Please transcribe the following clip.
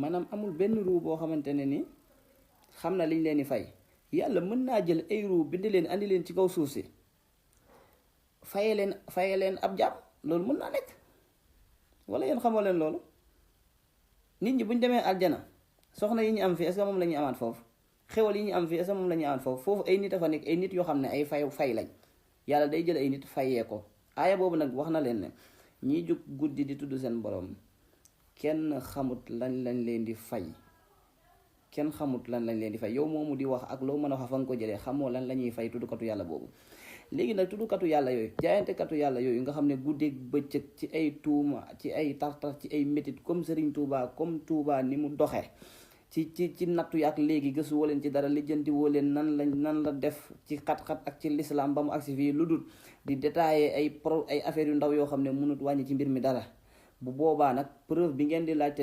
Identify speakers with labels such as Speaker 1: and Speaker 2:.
Speaker 1: maanaam amul benn ruu boo xamante ne ni xam na liñ leen di fay. yàlla mën naa jël ay ruu bind leen andi leen ci kaw suuf si faye leen ab jàmm loolu mën naa nekk wala yéen xamoo leen loolu. nit ñi bu ñu demee aljana soxna yi ñu am fii est-ce que moom la ñuy amaat foofu xewal yi ñu am fii est-ce que moom la ñuy amaat foofu ay nit a fa nekk ay nit yoo xam ne ay fay lañ yàlla day jël ay nit fayee ko. aaya boobu nag wax na leen ne ñiy jug guddi di tudd seen borom kenn xamut lañ leen di fay. kenn xamut lan lañ leen di fay yow moomu di wax ak loo mën a wax fa nga ko jëlee xamoo lan la ñuy fay tuddukatu yàlla boobu. léegi nag tuddukatu yàlla yooyu jaayantekatu yàlla yooyu nga xam ne guddeeg bëccëg ci ay tuuma ci ay tartar ci ay métit comme Serigne Touba comme Touba ni mu doxee ci nattu yaak léegi gëstu woo leen ci dara lijjanti woo leen nan la def ci xat-xat ak ci l'islam ba mu agsi fii lu dul di détailler ay affaires yu ndaw yoo xam ne mënut wàññi ci mbir mi dara bu boobaa nag preuve bi ngeen di laajte